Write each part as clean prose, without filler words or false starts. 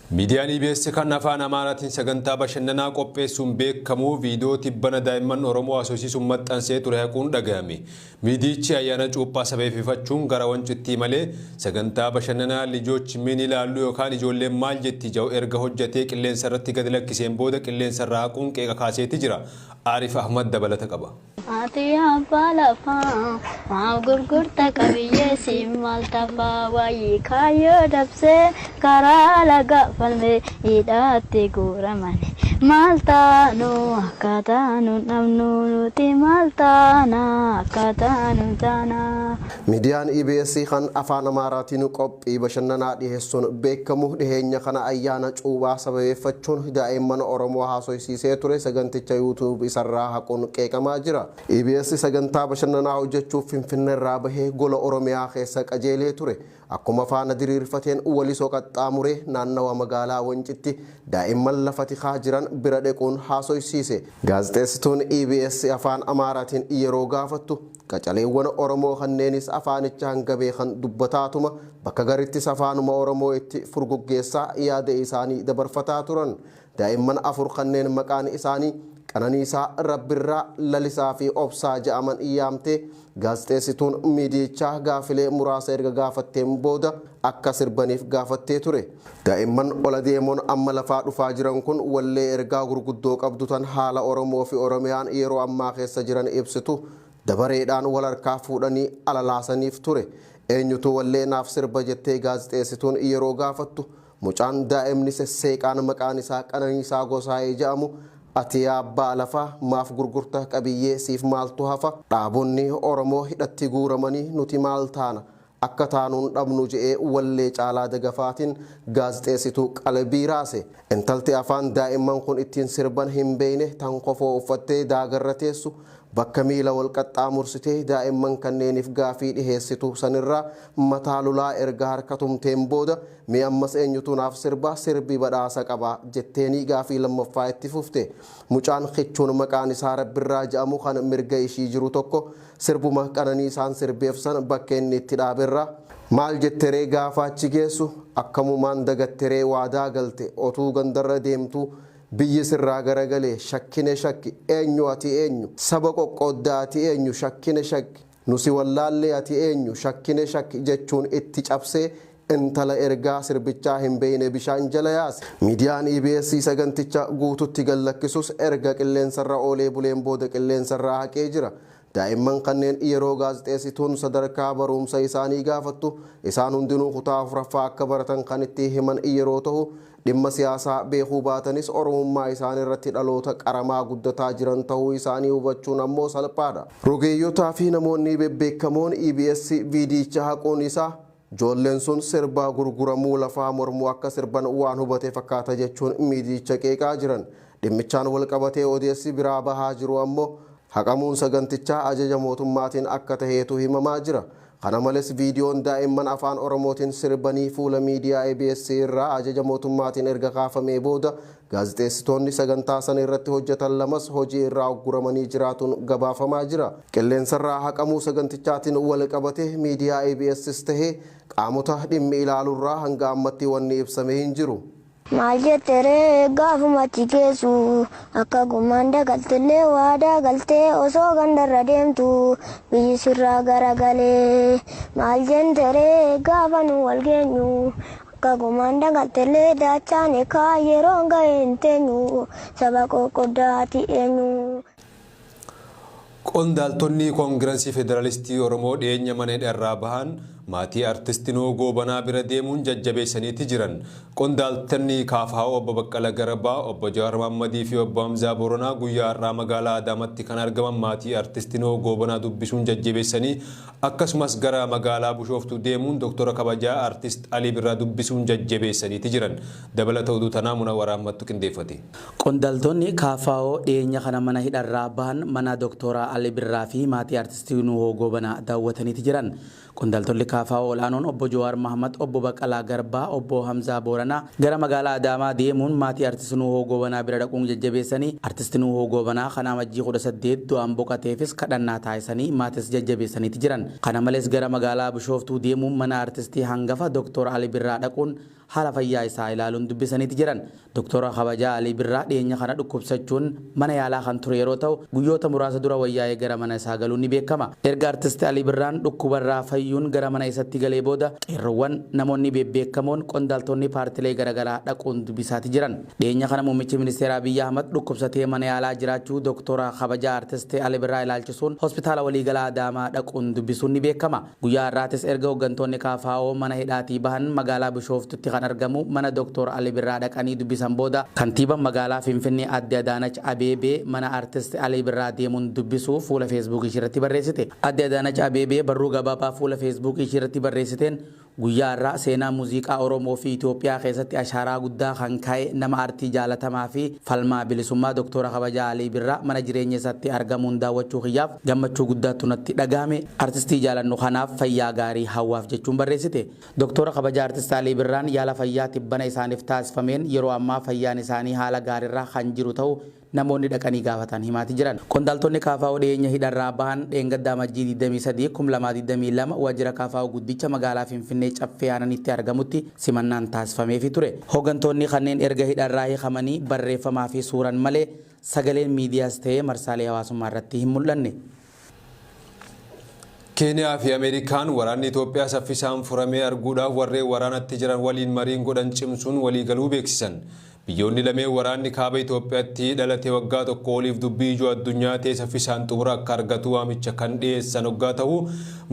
Miidiyaan EBS kan afaan Amaaraatiin sagantaa bashannanaa qopheessuun beekamu viidiyoo tibbana daa'imman Oromoo asoosiisuun maxxansee ture haquun dhagahame. Miidiyichi ayyaana cuuphaa sababeeffachuun gara Wancitti malee sagantaa bashannanaa ልጆች ምን ይላሉ yookaan ijoolleen maal jetti jedhu erga hojjetee qilleensa irratti gadi lakkiseen booda qilleensa irraa haquun qeeqa kaaseeti jira. Arif Ahmad dabalata qaba. Ati abbaa lafaa maaf gurgurta qabiyyee siin maal tafaa waayee kaayyoo dabsee karaa laga falmee hidhaatti guuramani maal taanu akka taanu dhabnu nuti maal taana akka taanu taana. Miidiyaan EBS kan afaan Amaaraatiin qophii bashannanaa dhiheessuun beekamu dhiheenya kana ayyaana cuuphaa sababeeffachuun daa'imman Oromoo haasofsiisee ture saganticha YouTube isarraa haquun qeeqamaa jira. EBS sagantaa bashannanaa hojjechuuf Finfinnee irraa bahee gola Oromiyaa keessa qajeelee ture. Akkuma faana diriirfateen Walisoo qaxxaamuree naannawa magaalaa Wancitti daa'imman lafa tikaa jiran bira dhaquun haasofsiise. Gaazexeessituun EBS afaan Amaaraatiin yeroo gaafattu qacaleewwan Oromoo kanneenis afaanicha hanga beekan dubbataatuma bakka garittis afaanuma Oromoo itti furguggeessaa yaada isaanii dabarfataa turan. Daa'imman afur kanneen maqaan isaanii Qananiisaa, Rabbirraa, Lalisaa fi Obsaa je'aman yaamtee gaazexeessituun miidiyichaa gaafilee muraasa erga gaafatteen booda akka sirbaniif gaafattee ture. Daa'imman ola deemoon amma lafaa dhufaa jiran kun wallee ergaa gurguddoo qabdu tan haala Oromoo fi Oromiyaan yeroo ammaa keessa jiran ibsitu dabareedhaan wal harkaa fuudhanii alalaasaniif ture. Eenyutu wallee naaf sirba jettee gaazexeessituun yeroo gaafattu mucaan daa'imni sesseeqaan maqaan isaa Qananiisaa Gosaayee jedhamu, "Ati abbaa lafaa maaf gurgurta qabiyyee siif maaltu hafa, dhaabonni Oromoo hidhatti guuramanii nuti maal taana akka taanuun dhabnu," je'ee wallee Caalaa Dagafaatiin gaazexeessituu qalbii raase. Intalti afaan daa'imman kun ittiin sirban hin beekne tan kofoo uffattee daagarra teessu bakka miila wal qaxxaamursitee daa'imman kanneeniif gaafii dhiheessitu sanirraa mataa lulaa erga harka tumteen booda, "Mee ammas eenyutu naaf sirba, sirbi badhaasa qaba?" jetteenii gaafii lammaffaa itti fufte. Mucaan kichuun maqaan isaa Rabbirraa jedhamu kan mirga ishii jiru tokko sirbuma Qananiisaan sirbeef san bakka inni itti dhaaberraa, "Maal jetteree gaafa achi geessu, akkamumaan dagatteree waadaa galte otuu gandarra deemtuu biyyi sirraa garagalee, shakkine shakki, eenyu ati eenyu, saba qoqqooddaa ati eenyu, shakkine shakki, nusi wallaallee ati eenyu, shakkine shakki," jechuun itti cabsee intala ergaa sirbichaa hin beeyne bishaan jala yaase. Miidiyaan EBS saganticha guututti gallakkisuus erga qilleensarra oolee buleen booda qilleensarraa haqee jira. Daa'imman kanneen yeroo gaazexeessituun sadarkaa barumsa isaanii gaafattu isaan hundinuu kutaa afuraffaa akka baratan kan itti himan yeroo ta'u, dhimma siyaasaa beekuu baatanis Oromummaa isaanii irratti dhaloota qaramaa guddataa jiran ta'uu isaanii hubachuun ammoo salphaadha. Rogeeyyotaa fi namoonni bebbeekamoon EBS viidiyicha haquun isaa ijoolleen sun sirbaa gurguramuu lafaa mormuu akka sirban waan hubate fakkaata jechuun miidiyicha qeeqaa jiran. Dhimmichaan wal qabatee odeessi biraa bahaa jiru ammoo haqamuun sagantichaa ajaja mootummaatiin akka taheetu himamaa jira. Kana malees, viidiyoon daa'imman afaan Oromootiin sirbanii fuula miidiyaa EBS irraa ajaja mootummaatiin erga kaafamee booda gaazexeessitoonni sagantaa sana irratti hojjetan lamas hojii irraa ugguramanii jiraatuun gabaafamaa jira. Qilleensarraa haqamuu sagantichaatiin wal qabate miidiyaa EBSs tahee qaamota dhimmi ilaaluurraa hanga ammatti wanni ibsame hin jiru. Maal jetteree gaafuma achi geessu, akka gumaan dagaltillee waadaa galtee osoo gandarra deemtu biyyi sirraa garagalee, maal jetteree gaafa nu wal geenyu, akka gumaan dagaltillee daachaan kaa yeroon ga'e hin teenyu, saba qoqqoddaati eenyu. Qondaaltonni Koongirensii Federaalistii Oromoo dhiyeenya mana hidhaa bahan maatii artistii Nuhoo Goobanaa bira deemuun jajjabeessaniiti jiran. Qondaaltonni KFO obbo Baqqala Garbaa, obbo Jawaar Mohammadii fi obbo Hamzaa Boronaa guyyaa har'aa magaalaa Adaamaatti kan argaman maatii artistii Nuhoo Goobanaa dubbisuun jajjabeessanii, akkasumas gara magaalaa Bishooftuu deemuun Doktora kabajaa artist Alii Birraa dubbisuun jajjabeessaniiti jiran. Dabalata oduu tanaa Munawwaraa Ahmadtu qindeeffate. Qondaaltonni KFO dhiyeenya kana mana hidharraa bahan mana Doktora Ali Birraa fi maatii artistii Nuhoo Goobanaa daawwataniiti jiran. Qondaaltonni KFO olaanoon obbo Jawaar Mahammad, obbo Baqqalaa Garbaa, obbo Hamzaa Booranaa gara magaalaa Adaamaa deemuun maatii artistii Nuhoo Goobanaa bira dhaquun jajjabeessanii, artistii Nuhoo Goobanaa kan Amajjii 18 du'aan boqateefis kadhannaa taasisanii maatis jajjabeessaniiti jiran. Kana malees, gara magaalaa Bishooftuu deemuun mana artistii hangafa Doktor Ali Birraa dhaquun Haala fayyaa isaa ilaaluun dubbisaniiti jiran. Doktora kabajaa Alii Birraa dhiyeenya kana dhukkubsachuun mana yaalaa kan ture yeroo ta'u, guyyoota muraasa dura wayyaa'ee gara mana isaa galuun ni beekama. Erga Artisti Alii Birraan dhukkubarraa fayyuun gara mana isatti galee booda, qeerroowwan, namoonni bebbeekamoon, qondaaltonni paartilee garaagaraa dhaquun dubbisaati jiran. Dhiyeenya kana muummichi ministeera Abiyyi Ahmad dhukkubsatee mana yaalaa jiraachuu Doktora kabajaa Artisti Alii Birraa ilaalchisuun hospitaala waliigalaa Adaamaa dhaquun dubbisuun ni beekama. Guyyaa har'aatis erga hooggantoonni KFO mana hidhaatii bahan magaalaa Bishooftutti kan argamu mana Dr. Ali Birraa dhaqanii dubbisan booda, kantiibaan magaalaa Finfinnee Aadde Adaanach Abeebee mana Artist Ali Birraa deemuun dubbisuu fuula Feesbuukii ishee irratti barreessite. Aadde Adaanach Abeebee barruu gabaabaa fuula Feesbuukii ishee irratti barreessiteen, "Guyyaa har'aa seenaa muuziqaa Oromoo fi Itoophiyaa keessatti ashaaraa guddaa kan kaa'e, nama aartii jaalatamaa fi falmaa bilisummaa Doktora kabajaa Alii Birraa mana jireenya isaatti argamuun daawwachuu kiyyaaf gammachuu guddaatu natti dhagahame. Artistii jaalannu kanaaf fayyaa gaarii hawwaaf," jechuun barreessite. Doktora kabajaa Artist Alii Birraan yaala fayyaa tibbana isaaniif taasifameen yeroo ammaa fayyaan isaanii haala gaariirra kan jiru ta'u namoonni dhaqanii gaafatan himaati jiran. Qondaaltonni KFO dhiyeenya hidharraa bahan dheengaddaa Amajjii 23 2022 waajjira KFO guddicha magaalaa Finfinnee Caffee Aananitti argamutti simannaan taasifameefii ture. Hooggantoonni kanneen erga hidharraa hiikamanii barreeffamaa fi suuraan malee sagaleen miidiyaas ta'ee marsaalee hawaasummaa irratti hin mul'anne. Keeniyaa fi Ameerikaan waraanni Itoophiyaa saffisaan furamee arguudhaaf warreen waraanatti jiran waliin mariin godhan cimsuun waliigaluu beeksisan. Biyyoonni lameen waraanni kaaba Itoophiyaatti dhalate waggaa tokko oliif dubbii ijoo addunyaa ta'e saffisaan xumura akka argatu waamicha kan dhiyeessan hoggaa ta'u,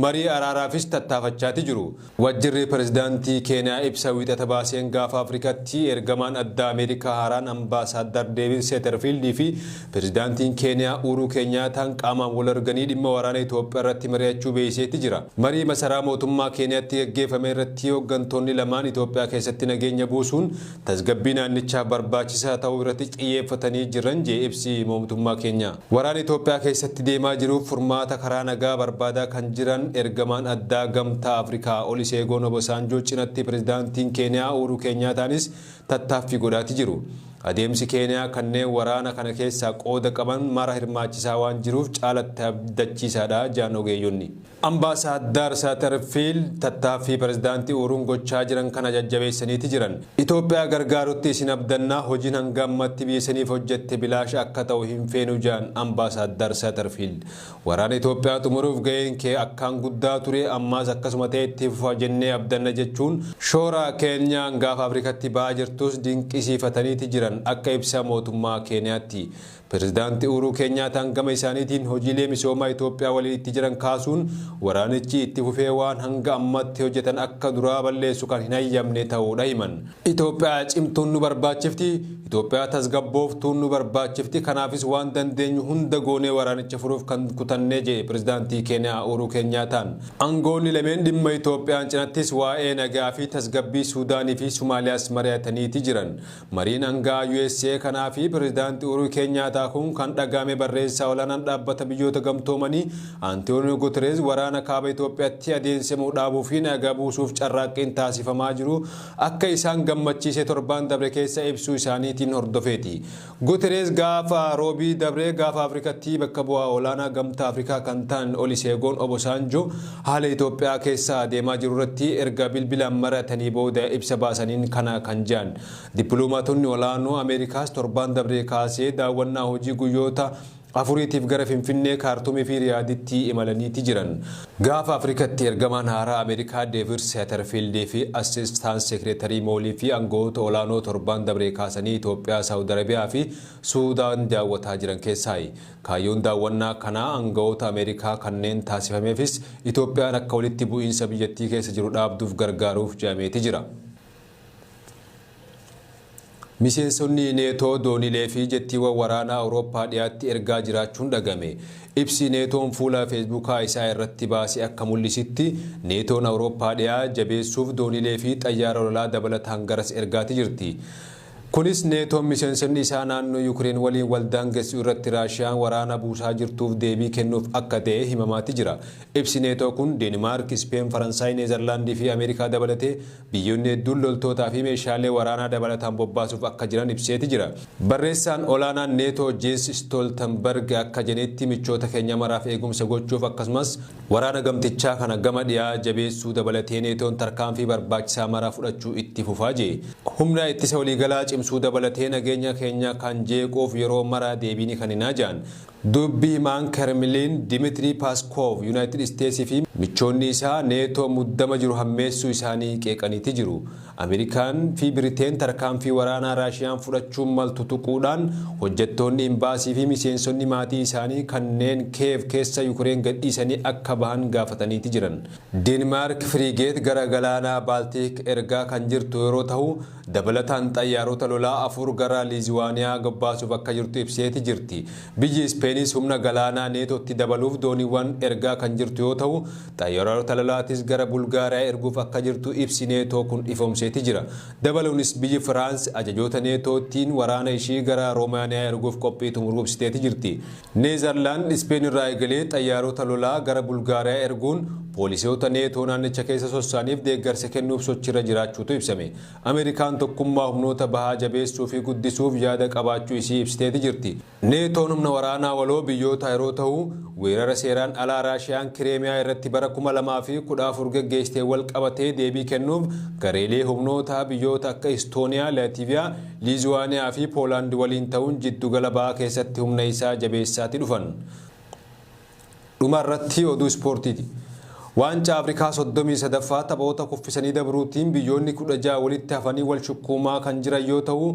marii araaraafis tattaafachaati jiru. Waajjirri pirezidaantii Keeniyaa ibsa Wiixata baaseen, gaafa Afrikaatti ergamaan addaa Ameerikaa haaraan Ambaasaaddar Deevid Seeterfiildii fi pirezidaantiin Keeniyaa Uhuruu Keenyaataan qaamaan wal arganii dhimma waraana Itoophiyaa irratti mari'achuu beeksiseeti jira. Marii masaraa mootummaa Keeniyaatti gaggeeffame irratti hooggantoonni lamaan Itoophiyaa keessatti nageenya buusuun tasgabbii naannichaaf barbaachisaa ta'uu irratti xiyyeeffatanii jiran jee ibsi mootummaa keenya. Waraana Itoophiyaa keessatti deemaa jiruuf furmaata karaa nagaa barbaadaa kan jiran ergamaan addaa Gamtaa Afrikaa Oluseegoon Obasanjoo cinatti pirezidaantiin Keeniyaa Uhuru Keenyaataanis tattaaffii godhaati jiru. Adeemsi Keeniyaa kanneen waraana kana keessaa qooda qaban mara hirmaachisaa waan jiruuf caalatti abdachiisaadha jaan ogeeyyonni. Ambaasaaddar Saatarfiild tattaaffii pirezidaantii Uhuruun gochaa jiran kana jajjabeessaniiti jiran. "Itoophiyaa gargaarutti isin abdannaa, hojiin hanga ammatti biyya isiniif hojjette bilaasha akka ta'u hin feenu," jaan Ambaasaaddar Saatarfiild. "Waraana Itoophiyaa xumuruuf ga'een kee akkaan guddaa ture, ammaas akkasuma ta'e itti fufa jennee abdanna," jechuun shoora Keeniyaan gaafa Afrikatti ba'aa jirtus dinqisiifataniiti jiran akka ibsa mootummaa Keeniyaatti. Pirezidaantii Uhuruu Keenyaataan gama isaaniitiin hojiilee misoomaa Itoophiyaa waliin itti jiran kaasuun, waraanichi itti fufee waan hanga ammatti hojjetan akka duraa balleessu kan hin hayyamne ta'uudha himan. "Itoophiyaa cimtuun nu barbaachifti, Itoophiyaa tasgabbooftuun nu barbaachifti, kanaafis waan dandeenyu hunda goonee waraanicha furuuf kan kutannee," jedhe pirezidaantii Keeniyaa Uhuruu Keenyaataan. Aangoonni lameen dhimma Itoophiyaan cinattis waa'ee nagaa fi tasgabbii Suudaanii fi Somaaliyaas mari'ataniiti jiran. Mariin hangaa USA kanaa fi pirezidaantii Uhuruu Keenyaataa kun kan dhagahame barreessaa olaanaan dhaabbata Biyyoota Gamtoomanii Antooniyoo Guterres waraana kaaba Itoophiyaatti adeemsifamuu dhaabuu fi nagaa buusuuf carraaqqiin taasifamaa jiru akka isaan gammachiise torbaan dabre keessa ibsuu isaaniitiin hordofeeti. Guterres gaafa Roobii dabree gaafa Afrikatti bakka bu'aa olaanaa Gamtaa Afrikaa kan ta'an Oluseegoon Obasanjo haala Itoophiyaa keessa adeemaa jiru irratti erga bilbilaan mari'atanii booda ibsa baasaniin kana kan jedhan. Dippiloomaatonni olaanoo Ameerikaas torbaan dabree kaasee daawwannaa hojii guyyoota 4tiif gara Finfinnee, Kaartumii fi Riyaaditti imalaniiti jiran. Gaafa Afrikatti ergamaan haaraa Ameerikaa Deevid Seeterfiildii fi Assistant Secretary Moolii fi aangawoota olaanoo torbaan dabree kaasanii Itoophiyaa, Saawud Arabiyaa fi Suudaan daawwataa jiran keessaayi. Kaayyoon daawwannaa kanaa aangawoota Ameerikaa kanneen taasifameefis Itoophiyaan akka walitti bu'iinsa biyyattii keessa jiru dhaabduuf gargaaruuf jedhameeti jira. Miseensonni Neetoo dooniilee fi jettiiwwan waraanaa Awurooppaa dhiyaatti ergaa jiraachuun dhagame. Ibsi Neetoon fuula Feesbuukaa isaa irratti baase akka mul'isitti, Neetoon Awurooppaa dhiyaa jabeessuuf dooniilee fi xayyaara lolaa dabalataan garas ergaati jirti. Kunis Neetoon miseensonni isaa naannoo Yukireen waliin wal daangessu irratti Raashiyaan waraana buusaa jirtuuf deebii kennuuf akka ta'e himamaati jira. Ibsi Neetoo kun Deenmaark, Ispeen, Faransaay, Neezerlaandii fi Ameerikaa dabalatee biyyoonni hedduun loltootaa fi meeshaalee waraanaa dabalataan bobbaasuuf akka jiran ibseeti jira. Barreessaan olaanaan Neetoo Jeens Stoltenberg akka jedhetti, michoota keenya maraaf eegumsa gochuuf akkasumas waraana gamtichaa kana gama dhiyaa jabeessuu dabalatee Neetoon tarkaanfii barbaachisaa maraa fudhachuu itti fufaa jee. Humna ittisa waliigalaa cimsuu dabalatee nageenya keenya kan jeequuf yeroo mara deebii ni kenninaa jedhan. Dubbi himaan Kremlin Dimitri Peskov Yuunaayitid Isteetsii fi michoonni isaa Neetoo muddama jiru hammeessuu isaanii qeeqaniiti jiru. Ameerikaan fi Biriteen tarkaanfii waraanaa Raashiyaan fudhachuun maltu tuquudhaan hojjettoonni imbaasii fi miseensonni maatii isaanii kanneen Keev keessa Yukireen gadhiisanii akka bahan gaafataniiti jiran. Deenmaark firiigeet gara galaanaa Baaltik ergaa kan jirtu yeroo ta'u, dabalataan xayyaarota lolaa 4 gara Liizuwaaniyaa gabbaasuuf akka jirtu ibseeti jirti. Biyyi Ispeenis humna galaanaa Neetootti dabaluuf dooniiwwan ergaa kan jirtu yoo ta'u, xayyaarota lolaatis gara Bulgaariyaa erguuf akka jirtu ibsi Neetoo kun ifoomseeti jira. Dabaluunis biyyi Firaans ajajoota Neetootiin waraana ishii gara Roomaaniyaa erguuf qophii xumuruu ibsiteeti jirti. Neezerlaand Ispeen irraa eegalee xayyaarota lolaa gara Bulgaariyaa erguun poolisoota Neetoo naannicha keessa sossaaniif deeggarsa kennuuf sochiirra jiraachuutu ibsame. Ameerikaan tokkummaa humnoota bahaa jabeessuu fi guddisuuf yaada qabaachuu isii ibsiteeti jirti. Neetoon humna waraanaa waloo biyyoota yeroo ta'u, weerara seeraan alaa Raashiyaan Kireemiyaa irratti bara 2014 geggeessitee wal qabatee deebii kennuuf gareelee humnoota biyyoota akka Istooniyaa, Laatiiviyaa, Liizuwaaniyaa fi Poolaand waliin ta'uun jiddugala bahaa keessatti humna isaa jabeessaati dhufan. Dhuma irratti oduu ispoortiiti. Waancaa Afrikaa 33ffaa taphoota kuffisanii dabruutiin biyyoonni 16 walitti hafanii wal shukkuumaa kan jiran yoo ta'u,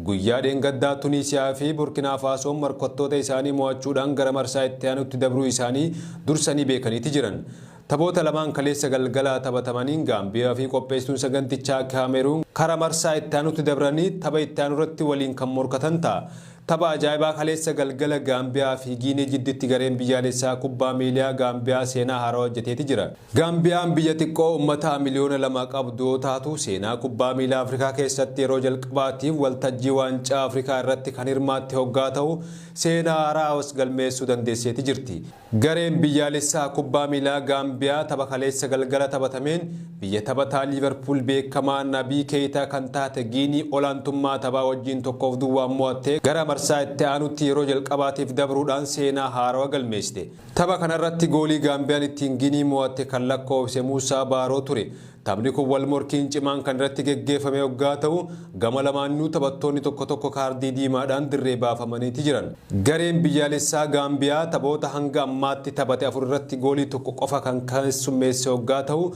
guyyaa dheengaddaa Tuniisiyaa fi Burkinaa Faasoon morkattoota isaanii mo'achuudhaan gara marsaa itti aanutti dabruu isaanii dursanii beekaniiti jiran. Taphoota lamaan kaleessa galgalaa taphatamaniin Gaambiyaa fi qopheessituun sagantichaa Kaameruun kara marsaa itti aanutti dabranii tapha itti aanu irratti waliin kan morkatan ta'a. Tapha ajaa'ibaa kaleessa galgala Gaambiyaa fi Giinee jidduutti gareen biyyaalessaa kubbaa miilaa Gaambiyaa seenaa haaraa hojjeteeti jira. Gaambiyaan biyya xiqqoo uummata miliyoona 2 qabdu yoo taatu, seenaa kubbaa miilaa Afrikaa keessatti yeroo jalqabaatiif waltajjii waancaa Afrikaa irratti kan hirmaatte hoggaa ta'u, seenaa haaraa galmeessuu dandeesseeti jirti. Gareen biyyaalessaa kubbaa miilaa Gaambiyaa tapha kaleessa galgala taphatameen biyya taphataa Liiverpuul beekamaa Nabii Keeyitaa kan taate Giinii olaantummaa taphaa wajjin 1-0 mo'attee gara marsaa itti aanutti yeroo jalqabaatiif dabruudhaan seenaa haarawaa galmeessite. Tapha kanarratti goolii Gaambiyaan ittiin Giinii mo'atte kan lakkoofse Muusaa Baaroo ture. Taphni kun wal morkiin cimaan kan irratti geggeeffame hoggaa ta'u, gama lamaanuu taphattoonni tokko tokko kaardii diimaadhaan dirree baafamaniiti jiran. Gareen biyyaalessaa Gaambiyaa taphoota hanga ammaatti taphate 4 irratti goolii 1 qofa kan keessummeesse hoggaa ta'u,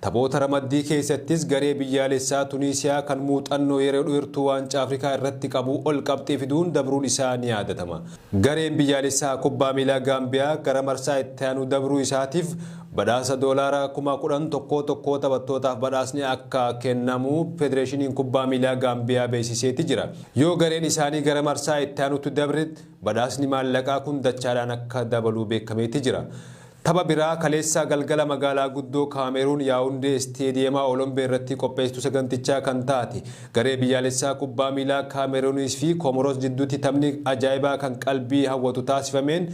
taphoota ramaddii keessattis garee biyyaalessaa Tuniisiyaa kan muuxannoo yeroo dheertuu waancaa Afrikaa irratti qabu ol qabxii fiduun dabruun isaa ni yaadatama. Gareen biyyaalessaa kubbaa miilaa Gaambiyaa gara marsaa itti aanu dabruu isaatiif badhaasa doolaara 10,000 tokkoo tokkoo taphattootaaf badhaasni akka kennamu Federeeshiniin Kubbaa Miilaa Gaambiyaa beeksiseeti jira. Yoo gareen isaanii gara marsaa itti aanutti dabre badhaasni maallaqaa kun dachaadhaan akka dabaluu beekameeti jira. Tapha biraa kaleessaa galgala magaalaa guddoo Kaameruun Yaawundee Isteediyeemaa Olombee irratti qopheessituu sagantichaa kan taate garee biyyaalessaa kubbaa miilaa Kaameruunis fi Komoros jidduutti taphni ajaa'ibaa kan qalbii hawwatu taasifameen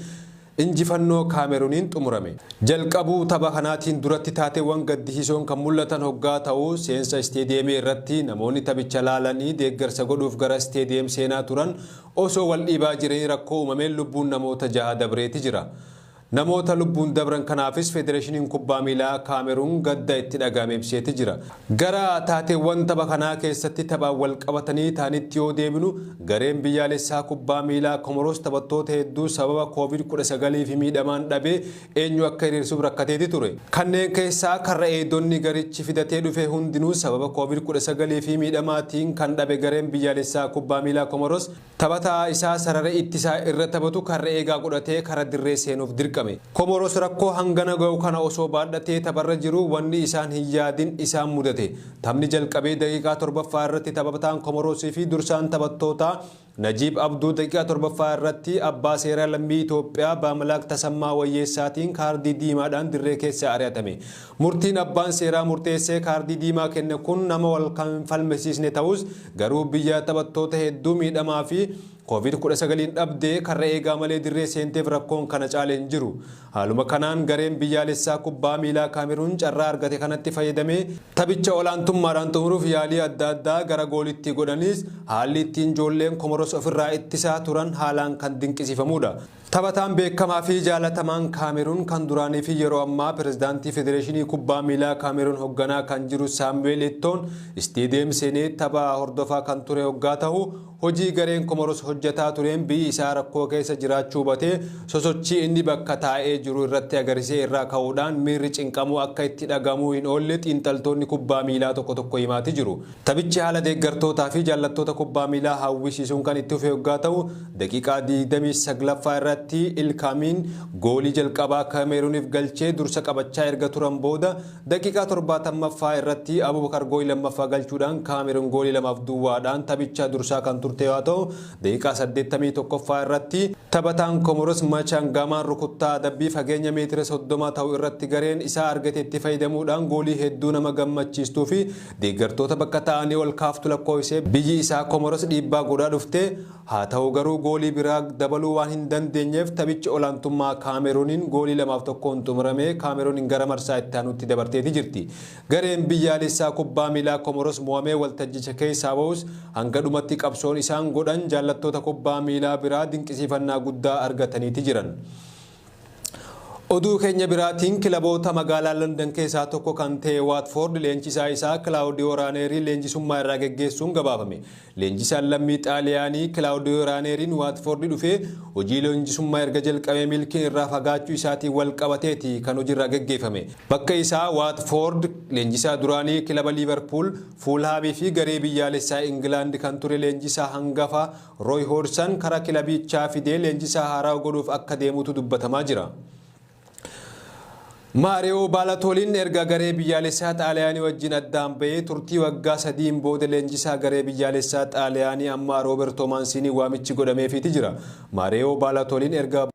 injifannoo Kaameruuniin xumurame. Jalqabuu tapha kanaatiin duratti taateewwan gaddisiisoon kan mul'atan hoggaa ta'u, seensa isteediyeemii irratti namoonni taphicha laalanii deeggarsa godhuuf gara isteediyeem seenaa turan osoo wal dhiibaa jiranii rakkoo uumameen lubbuun namoota 6 dabreeti jira. Namoota lubbuun dabran kanaafis Federeeshiniin Kubbaa Miilaa Kaameruun gadda itti dhagahame ibseeti jira. Gara taateewwan tapha kanaa keessatti taphaan wal qabatanii ta'anitti yoo deebinu, gareen biyyaalessaa kubbaa miilaa Komoros taphattoota hedduu sababa Covid-19 fi miidhamaan dhabee eenyu akka hiriirsuuf rakkateeti ture. Kanneen keessaa karra eegdonni garichi fidatee dhufe hundinuu sababa Covid-19 fi miidhamaatiin kan dhabe gareen biyyaalessaa kubbaa miilaa Komoros taphataa isaa sarara ittisaa irra taphatu karra eegaa godhatee kara dirree seenuuf dirqame. dirqame. Komoros rakkoo hangana ga'u kana osoo baadhatee tapharra jiru wanni isaan hin yaadin isaan mudate. Taphni jalqabee daqiiqaa 7ffaa irratti taphataan Komorosii fi dursaan taphattootaa Najiib Abduu daqiiqaa 7ffaa irratti abbaa seeraa lammii Itoophiyaa Baamlaak Tasammaa Wayyeessaatiin kaardii diimaadhaan dirree keessa ari'atame. Murtiin abbaan seeraa murteessee kaardii diimaa kenne kun nama wal kan falmisiisne ta'us garuu biyya taphattoota hedduu miidhamaa fi Covid 19n dhabdee karra eegaa malee dirree seenteef rakkoon kana caale hin jiru. Haaluma kanaan gareen biyyaalessaa kubbaa miilaa Kaameruun carraa argate kanatti fayyadamee taphicha olaantummaadhaan xumuruuf yaalii adda addaa gara goolitti godhanis haalli ittiin ijoolleen Komoros ofirraa ittisaa turan haalaan kan dinqisiifamuudha. Taphataan beekamaa fi jaalatamaan Kaameruun kan duraanii fi yeroo ammaa pirezidaantii Federeeshinii Kubbaa Miilaa Kaameruun hogganaa kan jiru Saamu'eel Ettoon isteediyeem seenee tapha hordofaa kan ture hoggaa tahu hojii gareen Komoros hojjetaa tureen biyyi isaa rakkoo keessa jiraachuu hubatee sosochii inni bakka taa'ee jiru irratti agarsiisee irraa ka'uudhaan miirri cinqamuu akka itti dhagahamuu hin oolle xiinxaltoonni kubbaa miilaa tokko tokko himaati jiru. Taphichi haala deeggartootaa fi jaallattoota kubbaa miilaa hawwisiisuun kan itti fufe hoggaa ta'u daqiiqaa 29ffaa irratti Ilkaamiin goolii jalqabaa Kaameruuniif galchee dursa qabachaa erga turan booda daqiiqaa 70ffaa irratti Abubakar goolii lammaffaa galchuudhaan Kaameruun goolii 2-0dhaan taphicha dursaa kan turte yoo ta'u daqiiqaa 81ffaa irratti taphataan Komoros Machangamaan rukuttaa adabbii fageenya meetira 30 ta'u irratti gareen isaa argate itti fayyadamuudhaan goolii hedduu nama gammachiistuu fi deeggartoota bakka ta'anii ol kaaftu lakkoofsee biyyi isaa Komoros dhiibbaa godhaa dhufte. Haa ta'u garuu goolii biraa dabaluu waan hin dandeenyeef taphichi olaantummaa Kaameruuniin goolii 2-1n xumuramee Kaameruuniin gara marsaa itti aanutti dabarteeti jirti. Gareen biyyaalessaa kubbaa miilaa Komoros mo'amee waltajjicha keessaa bahus hanga dhumatti qabsoon isaan godhan jaallattoota kubbaa miilaa biraa dinqisiifannaa guddaa argataniiti jiran. Oduu keenya biraatiin kilaboota magaalaa London keessaa tokko kan ta'e Waatfoord leenjisaa isaa Kilaawudiyoo Raaneerii leenjisummaa irraa geggeessuun gabaafame. Leenjisaan lammii Xaaliyaanii Kilaawudiyoo Raaneeriin Waatfoord dhufee hojii leenjisummaa erga jalqabee milkiin irraa fagaachuu isaatiin wal qabateeti kan hojiirraa geggeeffame. Bakka isaa Waatfoord leenjisaa duraanii kilaba Liivarpuul, Fuulhaamii fi garee biyyaalessaa Ingilaand kan ture leenjisaa hangafa Rooy Hoodsan karaa kilabichaa fidee leenjisaa haaraa godhuuf akka deemutu dubbatamaa jira. Maariyoo Baalatooliin erga garee biyyaalessaa Xaaliyaanii wajjin addaan ba'ee turtii waggaa 3n booda leenjisaa garee biyyaalessaa Xaaliyaanii ammaa Roobertoo Maansiinii waamichi godhameefiiti jira. Maariyoo Baalatooliin erga.